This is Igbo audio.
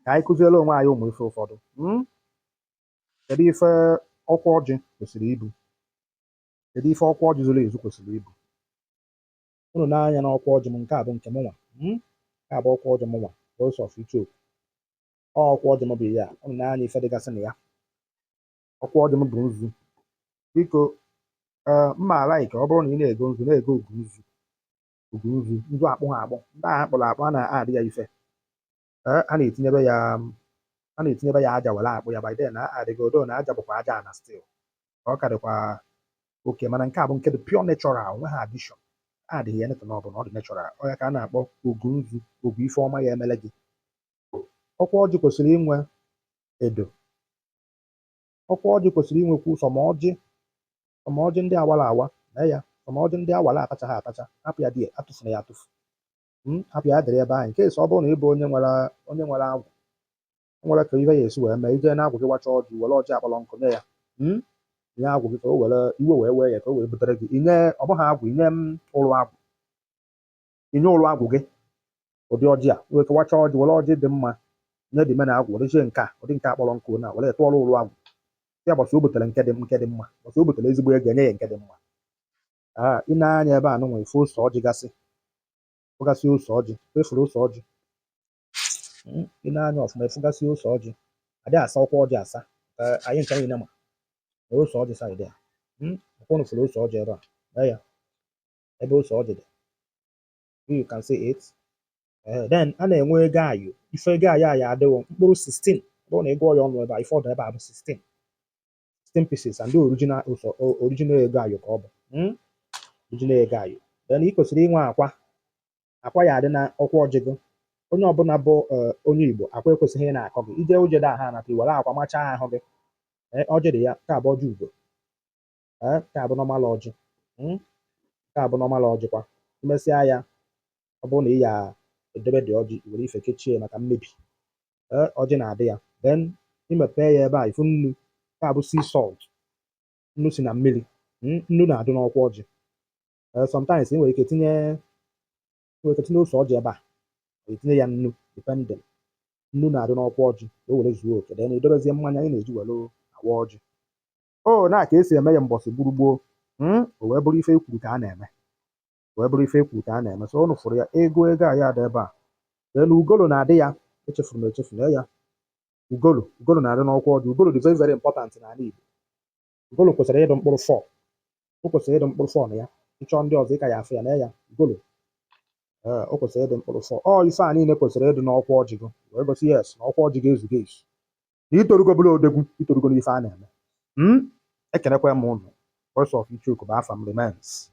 Ka anyị kụziere onwe anyị ụmụ ife ụfọdụ. Kedu ife ọkwa ọjị kwesịrị ibu? Kedu ife ọkwa ọjị zuru ezu kwesịrị ibu? Unu na-anya n'ọkwa ọjị m, nke a bụ nke mụnwa. Nke a bụ ọkwa ọjị mụnwa, Voice of Ichoku. Ọ ọkwa ọjị m bụ ihe a. Unu na-anya ife dịgasị na ya. Ọkwa ọjị m bụ nzu. Biko, ee, mma like ọ bụrụ na ị na-ego nzu, na-ego ogu nzu, ogu nzu, nzu akpụ ha akpụ, ndị ahụ akpụrụ akpụ, a na-adị ya ife. Ee, a na-etinyebe ya aja were akpụ ya. By then na adịgodo na aja bụkwa aja na still ọ ka dịkwa oke, mana nke a bụ nke dị pure natural, onwe ha addition adịghị ya anything ọ bụla, ọ dị natural. Ọ ya ka a na-akpọ ogu nzu, ogu ife ọma ya emele gị. Ọkwa ọjị kwesịrị inwe edo. Ọkwa ọjị kwesịrị inwekwu some ọjị, some ọjị ndị awara awa na ya, some ọjị ndị awara atachaghị atacha. Hapụ ya dị, atụfuna ya atụfu. Hapụ ya dịrị ebe ahụ nke ọ bụrụ na ị bụ onye nwere agwụ, o nwere ka ife ya esi wee mee ije na agwụ gị, wacha ọjị, were ọjị akpọrọ nkụ nye ya. Nye agwụ gị ka o were iwe wee wee ya, ka o wee butere gị. Inye ọ bụghị agwụ, inye m ụlụ agwụ, inye ụlụ agwụ gị ụdị ọjị a wee wacha ọjị, were ọjị dị mma nye dị mena agwụ, werezie nke a, ụdị nke akpọrọ nkụ na were tụọrọ ụlụ agwụ ya. Gbasa o butere nke dị mma, gbasa o butere ezigbo ego, enye ya nke dị mma. Aa, ị na-anya ebe a nụnwa, ife ose ọjị gasị, fụgasị ose ọjị, efuru ose ọjị. Ị na-anya ọfụma, efụgasị ose ọjị. Adị asa ọkwa ọjị asa. Ee, anyị ncha niile ma na ose ọjị side a. Ọkwa unu fụrụ ose ọjị ebe a? Lee ya ebe ose ọjị dị, you can see it. Ee, then a na-enwe ego ayo. Ife ego ayo ayo adịghị mkpụrụ 16. Ọ bụrụ na ị gụọ ya ọnụ ebe a, ife ọdụ ebe a bụ 16, 16 pieces and original original ego ayo ka ọ bụ. Original ego ayo. Then ị kwesịrị inwe akwa. Akwa ya adị na ọkwa ọjị gị. Onye ọbụla bụ onye Igbo, akwa ekwesịghị ị na-akọ gị. Ije uje da ha anata, iwere akwa machaa ahụ gị. Ee, ọjị dị ya. Nke a bụ ọjị ugo. Ee, nke a bụ normal ọjị. Nke a bụ normal ọjị kwa. Imesịa ya, ọ bụrụ na ị ya edebe dị ọjị, i were ife kechie ya maka mmebi. Ee, ọjị na-adị ya. Then imepee ya ebe a, ifu nnu. Nke a bụ sea salt, nnu si na mmiri. Nnu na-adị n'ọkwa ọjị. Ee, sometimes ị nwere ike tinye ose ọjị ebe a, etinye ya nnu, depending. Nnu na-adị n'ọkwa ọjị ka o were zuo oke. Then edobezie mmanya ị na-eji were awa ọjị. O na ka esi eme ya mbọsị gburu gboo. O wee bụrụ ife ekwuru ka a na-eme, wee bụrụ ife ekwuru ka a na-eme. So unu fụrụ ya, ego ego a ya dị ebe a. Then ugolo na-adị ya. Echefuru m echefu na ya ugolo. Ugolo na-adị n'ọkwa ọjị. Ugolo dị very very important n'ala Igbo. Ugolo kwesịrị ịdị mkpụrụ 4. O kwesịrị ịdị mkpụrụ 4 na ya. Ịchọọ ndị ọzọ, ịka ya afụ ya na ya ugolo. Ee, o kwesịrị ịdị mkpụrụ 4. Ọ ife a niile kwesịrị ịdị n'ọkwa ọjị gị wee gosi yes na ọkwa ọjị ga-ezugo ezu, na itorugo bụrụ odegwu, itorugo n'ife a na-eme. Ekenekwa m ụnụ. Voice of Ichoku bụ afa m remains.